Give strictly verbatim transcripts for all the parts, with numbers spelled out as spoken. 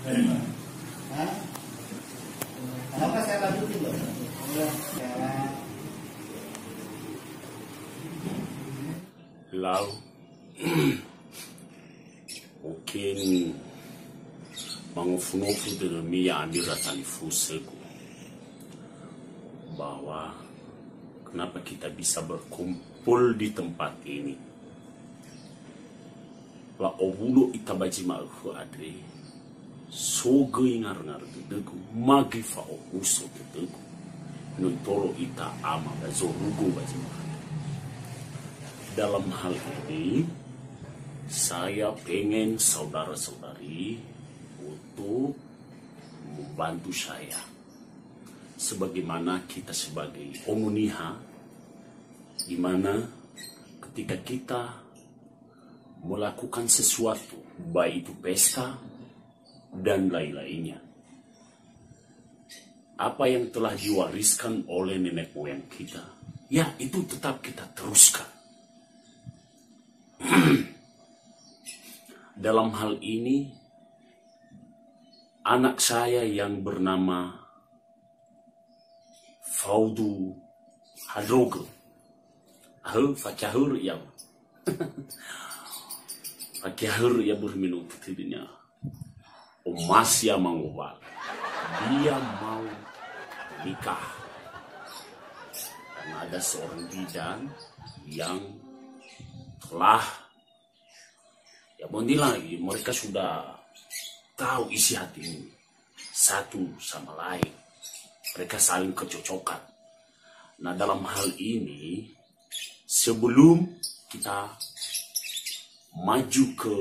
Hah? Kenapa saya lanjutin, loh? Ya. Lau. Mungkin mangofu-ngofu dödömi ya'ami ira talifusögu bahwa kenapa kita bisa berkumpul di tempat ini. La'owulo ita ba zi ma'ökhö andre, so göi ngarö-ngarö dödögu, magi fa'omuso dödögu. No itolo ita ama ba zorugo ba zi ma'ökhö. Dalam hal ini, saya pengen saudara-saudari untuk membantu saya. Sebagaimana kita sebagai Ono Niha, di mana ketika kita melakukan sesuatu, baik itu pesta dan lain-lainnya, apa yang telah diwariskan oleh nenek moyang kita, ya, itu tetap kita teruskan. Dalam hal ini, anak saya yang bernama Faudu Hadroge. Ahö, fakiahörö ia. Fakiahörö ia börö me no ututudunia. Omasi ama ngowal. Dia mau nikah. Karena ada seorang bidan yang telah, ya, mau nilai, mereka sudah tahu isi hati ini satu sama lain. Mereka saling kecocokan. Nah, dalam hal ini, sebelum kita maju ke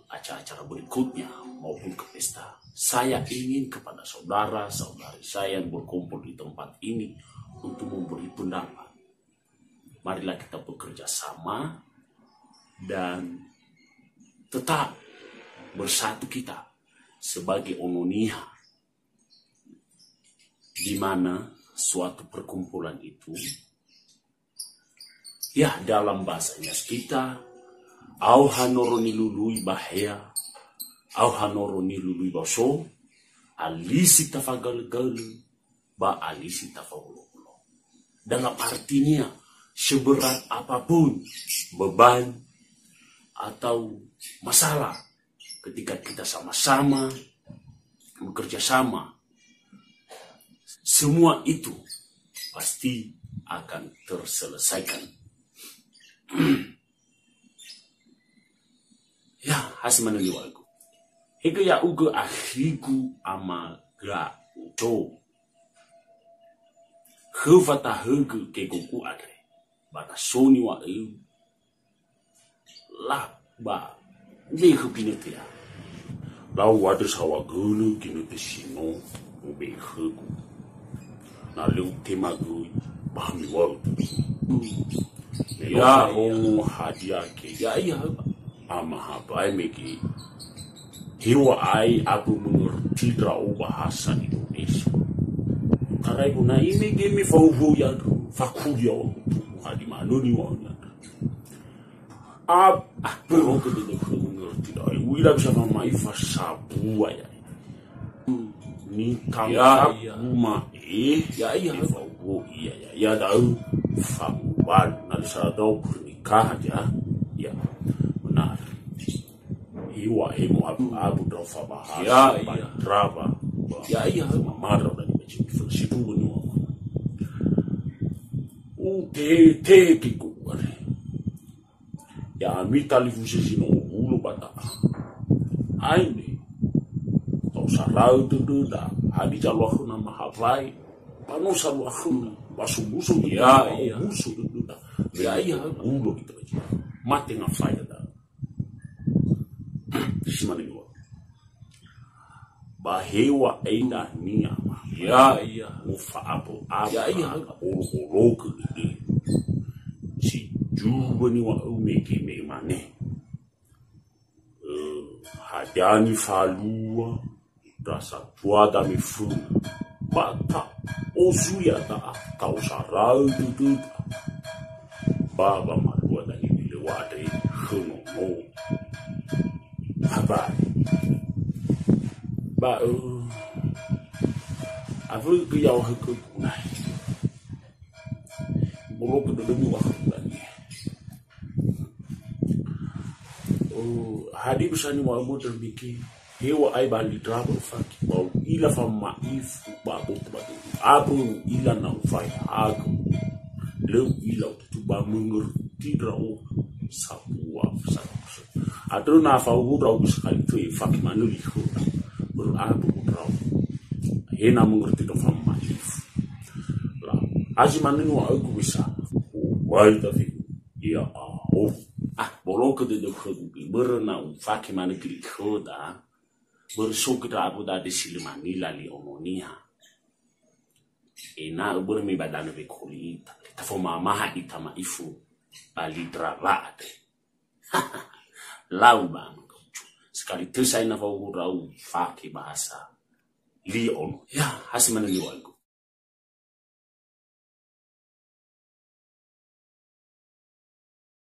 acara-acara berikutnya maupun ke pesta, saya ingin kepada saudara-saudari saya yang berkumpul di tempat ini untuk memberi pendapat. Marilah kita bekerja sama dan tetap bersatu kita sebagai Ono Niha, di mana suatu perkumpulan itu, ya, dalam bahasa Inas kita, au hanoro nilului ba hea, au hanoro nilului ba oso, alisi tafagalö-galö, ba alisi tafahulo-hulo. Dalam artinya, seberat apapun beban atau masalah, ketika kita sama-sama bekerja sama, semua itu pasti akan terselesaikan. Ya, ha si manö niŵa'ögu. Hegö ya'ugö akhigu ama Ga'udo. Khö fatahögö kegogu andre. Ba na so niŵa'öu, la ba ube'e khö ginötö ya. Lau andrö saŵa gölö ginötö si no ube'e khögu. Na lö utema göi, ba miŵa'ö. Me no ya, farongo ya. Hadia ke. Ya, iya, Pak. Amahabae mege. Heŵa'ae abö mengerti ndra'o bahasa Indonesia. Tarai bona ime ge me fauhu ya, fakuya o. Hadi manö niŵa'ö. Ab-, ah, boro ke dede mengerti ndra'o. Uila bisa mama'i fasabua ya. Ni ya, iya. Ma'e, ya, iya. Fauhu, iya, ya. Ya, da'ö. Famubalu. Na lö sa da'ö pernikahan, ya. Ya. Benar. Heŵa'ae mo'abu-abu ndra'o fabahasa, ya, iya. Ba ndrawa, ba, ya, iya. Mamara, ba, ba, ba, sindruhu niŵa'ö. Utete ke kuare. Ya'ami talifusö si no owulo ba da'a. Aine. Ta'osara'ö dödöda. Hadia zalua khöna mahabae. Ba no salua khöna. Ba somuso, ya, iya. Muso dödöda. Ya, iya. Owulo ita. Mate ngafaya da. Si mane niŵa'ö. Ba heŵa'ae dania. Ya, iya. Mufa'abo'abo. Ya, iya. Olo-ologö dödö. Si zumbu niŵa'ö mege me mane. Eh, hadia nifalua, ndra satua dame föna. Ba ta'ozui da'a, ta'osara'ö dödöda. Ba wamalua dania milöŵa andre khö nono. Habae. Ba, eh, afögö ya'ahowu khögu nahe. Bolo'ö dödömi wa khögu nahe. Oh, hadia sa niŵa'ömö dödömi ke? Heŵa'ae ba li ndra ba ufake, ba u'ila fama'ifu ba boto ba dödömi. Abö u'ila na ufaehagö. Lö u'ila ututu ba mengerti ndra'o. Sapua, sapua. Andrö na fahuhu ndra'o sekali tö efake manö li khöda. Berarti ndra'o. He na mengerti ndra'o fama'ifu. La, azi manö niŵa'ögu bisa. Uwai tapi, ya, oh. Ah, bolo'ö dödögu khögu. Börö na ufake manö li khöda. Börö so gö ndra'o dade si lö manila li ono niha. Ena'ö börö me ba danö wekoli ita. Lö tafomamaha ita ma'ifu ba li ndra wa'ade. Lau ba ama gaucu. Sekali tö sa'ae na fahuhu ndra'o fake bahasa li ono. Ya, ha si manö niŵa'ögu.